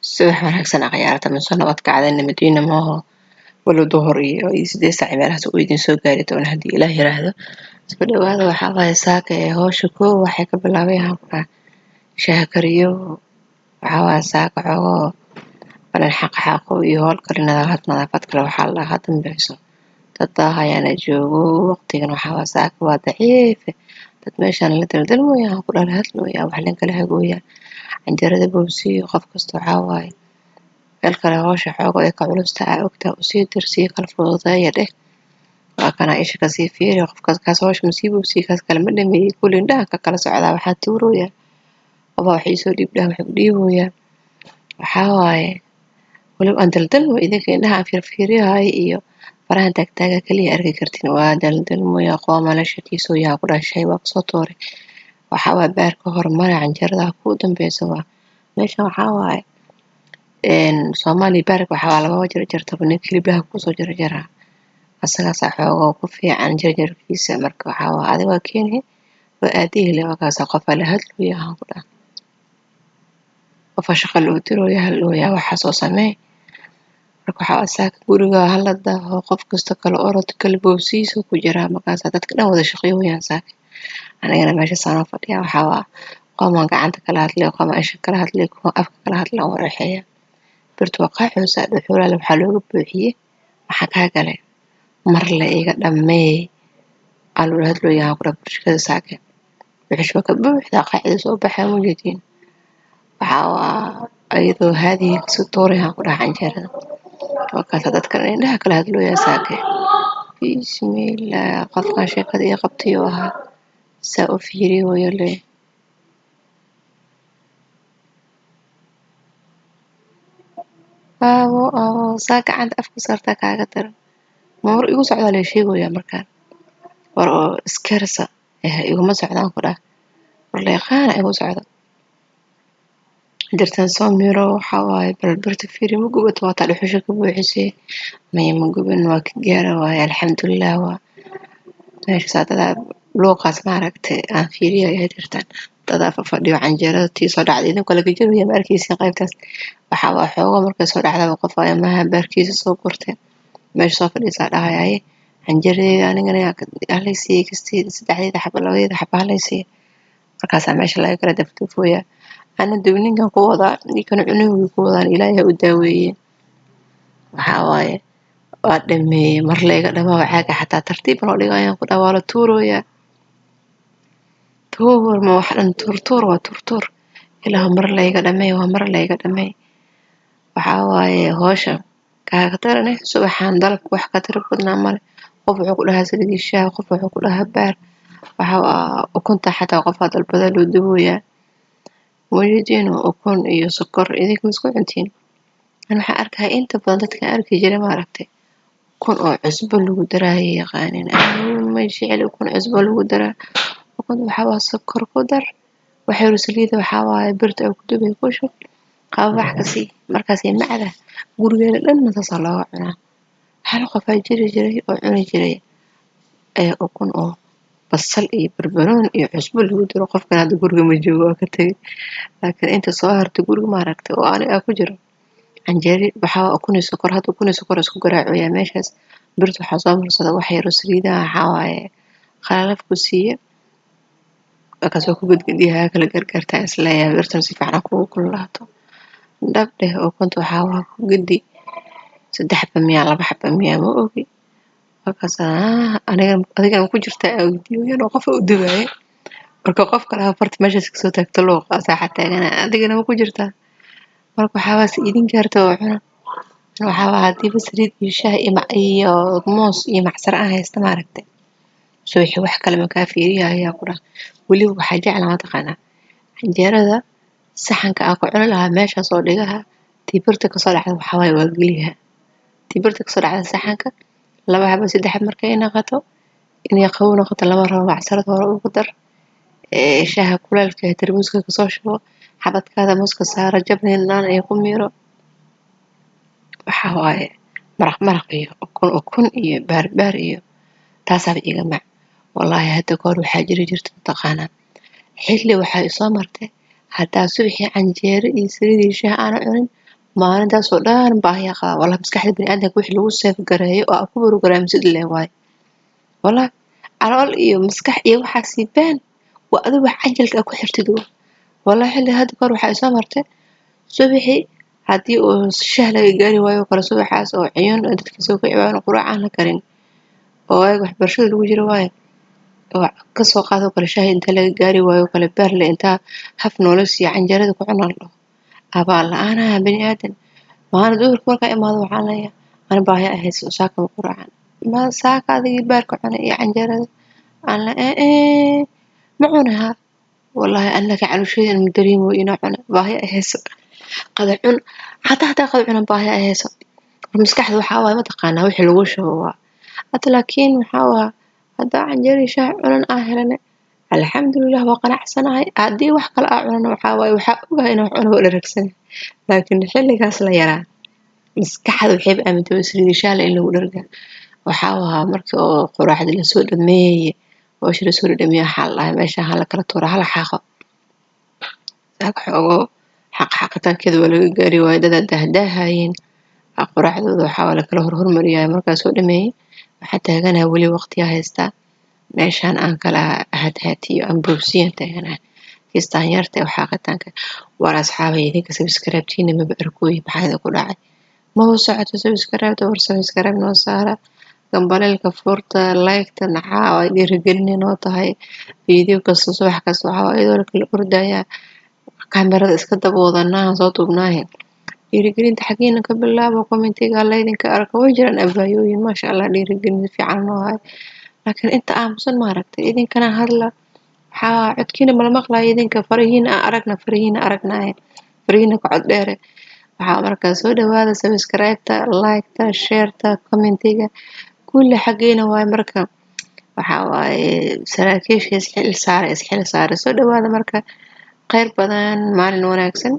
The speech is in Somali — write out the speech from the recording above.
Subax wanaagsan akhyaarta, mise nabad kacdayna Madiina maaho, walow duhur iyo 8 saac meelahaas uu idin soo gaari doono haddii Ilaah yiraahdo. Soo dhawaada. Waxaa waaye saaka ee howsha koow waxay ka bilaabay ku shaah kariyo. Waxaa waaye saaka xoogoo balan xaqxaqo iyo howl kale, nadaafad kale waxaa la dhahaa dambeyso. Dad daahayaana joogo waqtigan. Waxaa waaye saaka waa daciif, dad meeshaan la daldalmooya ku dhala hadlooya, wax lan kala hagooya, canjeerada boobsiiyo. Qof kasta waxaa waaye meel kale howsha xoogo ay ka culus tahay ogtahay, usii dir, sii kala fududeeya dheh. Waa kana isha kasii fiiri qofkaas, kaas howsha ma sii boobsiiyo, kaas kale ma dhameeyey. Kulli indhaha ka kala socdaa. Waxaa tuurooya qofaa wax iisoo dhiib dhah, wax u dhiibooya. Waxaa waaye waliba aan daldalmo, idinka indhaha aan fiirfiiriyahay iyo farahan taagtaaga kaliya arki kartiin. Waa daldalmooya, qoomala shakiisooyaa ku dhashay, waa kasoo tuuray. Waxaa waaye baarka horumara, canjeerada ku dambeysa waa meeshan. Waxaa waaye Soomaaliya baarka waxaa waa laba jarjartaba, nin hiliblaha kusoo jarjaraa, asagaasaa xoogoo ku fiican jarjarkiisa. Marka waxaa waa adiga waa keeni, waa aadihi le. Waa kaasa qofaa la hadlooya aan ku dhaha, qofaa shaqa loo dirooya, hadlooya, waxaa soo sameey. Marka waxaa saaka guriga hala daaho, qof kasta kala orod kala boobsiis ku jiraa. Markaasaa dadka dhan wada shaqeeyaan saaka, anigana meesha saanoo fadhiya. Waxaa waa qoomaan gacanta kala hadlay, qoomaan isha kala hadlay, kuwa afka kala hadlay waan waxeeya. Birtu waa qaaxoosa, dhuxulaal waxaa looga buuxiyey. Maxaa kaa galay? Mar la iga dhameey aa loola hadlooyaa ku dhaha burjikada saake dhuxush waa ka buuxdaa, qaacida soo baxaa mujeediin. Waxaa waa ayadoo haadihi kasoo tuurayaan ku dhaha canjeerada. Waa kaasa dadka indhaha kala hadlooyaa saake. Bismillah, qofkan sheekada ii qabtay oo ahaa saa u fiiriyo le. Aabo aabo, saa gacanta afka saartaa kaaga daran. Ma war igu socdaa lee sheegoyaa markaan war oo iskarsa eh iguma socdaan ku dhaha, war leeqaana igu socdo dirtan soo miro. Waxaa waaye bal birta fiiri, ma gubato? Waataa dhuxusha ka buuxisay. Maya, ma gubin, waa ka gaara waaye, alxamdulilah. Waa meesha saadadaa luuqaas maaragtay aan fiiriyo dirtan dadaa fadhiyo canjeerada tii soo dhacday idin kala gajaraya ma arkeysin qaybtaas. Waxaa waa xoogo markay soo dhacdaba qof amaha baarkiisa soo gurtay meesha soo fadhiisaa dhahayaye canjeeradeeda anigana halaysiiye, kasteeda saddexdeeda xaba, labadeeda xaba halaysiiye. Markaasaa meesha laga kala dafdafooyaa. Ana dubninkan ku wadaa, ninkana cunugii ku wadaan, Ilaahay ha u daaweeye. Waxaa waaye waa dhameeyey, mar layga dhamaa caaga xataa tartiib loo dhigayaan ku dhaha, waa la tuurooyaa. Tuur ma wax dhan, tuur tuur, waa tuur tuur. Ilaah, mar layga dhameey, waa mar layga dhameey. Waxaa waaye howsha kaaga darane subaxaan dalabka wax ka tiro badnaa male. Qof wuxuu ku dhahaa saliid shaah, qof wuxuu ku dhahaa baar. Waxaa waa ukunta xataa qofaa dalbada loo dubooyaa. Walidiin ukun iyo sokor idinka ma isku cuntiin? Ani waxaan arkaa inta badan dadka arki jiray maaragtay ukun oo cusbo lagu daraayo yaqaanin. Anigu ma jecli ukun cusbo lagu daraa. Ukunta waxaa waa sokor ku dar, wax yar saliid, waxaa waaye birta ay ku dubay ku shub, qababax ka sii markaasay macda. Gurigeena dhan saasaa looga cunaa. Hal qof aa jiri jiray oo cuni jiray ee ukun oo basal iyo barbarooni iyo cusbo lagu daro. Qofkan hadda guriga ma joogo, waa ka tagay, laakiin inta soo hartay guriga maaragtay oo aniga ku jiro canjeeri waxaa waa ukun iyo sokor. Hadda ukun iyo sokor isku garaacoyaa meeshaas. Birta waxaa soo marsada wax yar oo saliidaha, waxaa waaye qalalaf ku siiye, markaas waa ku gedgediyaa, kala gargaartaa isleeyahay birtan si fiican ha kugu kululaato. Dhab dheh, ukunta waxaa waa ku gedi saddex xaba miyaa, laba xaba miyaa, ma ogi. Markaas aniga adigana ku jirtaa aa weydiiyo qof u dubaye. Marka qof kale farta meeshaas kasoo taagto luuqa saaxa taagana, adigana ma ku jirtaa? Marka waxaa waa si idin gaarto oo cuna. Waxaa waa hadiiba saliid iyo shaah iyo moos iyo macsaro aan haysta maaragtay subaxii wax kale ma kaa fiiriyo ku dhaha. Weliba waxaa jeclaa mataqaanaa canjeerada saxanka aan ku cuni lahaa meeshaas oo dhigaha, tii birta kasoo dhacda waxaa waaye waa geliyaha tii birta kasoo dhacda saxanka laba xabo saddex xabo. Markay noqoto inay qabow noqoto lama rabo, macsarada hore ugu dar, shaaha kuleelka ee tarmuuska kasoo shubo, xabadkaada mooska saaro, jab liin dhanaan iyo ku miiro. Waxaa waaye maraq maraq iyo ukun ukun iyo baarbaar iyo taasaaba iiga mac wallaahi. Hadda kahor waxaa jiri jirta mataqaanaa xilli waxaa isoo martay haddaa subaxii canjeero iyo saliid iyo shaah aana cunin. Maalintaasoo dhan baahiyaa qabaa. Wallahi, maskaxda biniaadanka wixii lagu save gareeyo oo aad ku programsid le waaye. Wallahi, calool iyo maskax iyo waxaasi been waa, adigu wax cajalka aad ku xirtid waa. Wallahi, xilli hadda kahor waxaa isoo martay subaxii haddii uu shaah laga gaari waayo kale subaxaas oo ciyun dadka soo kici waayaan, quraac aan la karin, oo waaga waxbarashada lagu jiro waaye, oo kasoo qaado kale shaah inta laga gaari waayo kale, beerle intaa haf noola siiyo, canjeerada ku cuna la dhaho, abaal la-aanaha biniaadan. Maalin duhurka markaa imaado, waxaan leeyahay ani baahi ay hayso, saaka ma quraacan. Ma saaka adigii beerka cunay iyo canjeerada aan la ee ma cunaha. Wallahi, ani laakiin caloosheyda ma dareemayo inaan cuno. Baahi ay hayso, qada cun xataa, hadaa qada cunan, baahi ay hayso. Maskaxda waxaa waaye, mataqaanaa, wixii lagu shubo waa hadda. Laakiin waxaa waa haddaa canjeero iyo shaah cunan aan helane, alxamdulilah, waa qanacsanahay. Haddii wax kale aa cunana, waxaa waaye waxaa ogahay inaan wax cuno, waa dheragsanay. Laakiin xilligaas la yaraa, maskaxda waxayba aamintay saliid shaah in lagu dhergaa. Waxaa waa markii oo quraacda lasoo dhameeyay, hawsha lasoo dhameeyay, waxaa la dhahay meesha hala kala tuuro, hala xaaqo. Saaka xoogo xaq xaqitaankeeda waa laga gaari waayay, dadaa daahdaahayeen quraacdooda. Waxaa waa lakala hormariyay. Markaa soo dhameeyay, waxaa taaganahay weli waqtiyaa haystaa meeshaan aan kala haadhaatiyo, aan boobsiyan taaganahay kistaan yarta ee xaaqitaanka. War asxaabay, idinka subscribe-tiina maba arkooyi. Maxaa idinku dhacay? Maba socoto subscribe-ta. War subscribe noo saara, gambaleelka furta, like-ta nacaa ay dhiirigelin noo tahay. Video kasta, subax kasta, waxaa waa iyadoo la kala ordayaa, kaamirada iska daba wadanaa, soo duubnaahe. Dhiirigelinta xagiina ka bilaabo, commentiga laydinka arko. Way jiraan abaayooyin, maasha Allah, dhiirigelin fiican noo hayo, laakiin inta aamusan, maaragtay, idinkana hadla. Waxaa codkiina mala maqlayo. Idinka farihiina aan aragna, farihiina aragnaaye, farihiina ka cod dheere. Waxaa markaa soo dhawaada subscribe-ta, like-ta, share-ta, commentiga, kulli xaggeena waaye. Marka waxaa waaye saraakiisha isxil saare, isxil saare. Soo dhawaada marka, kheyr badan, maalin wanaagsan.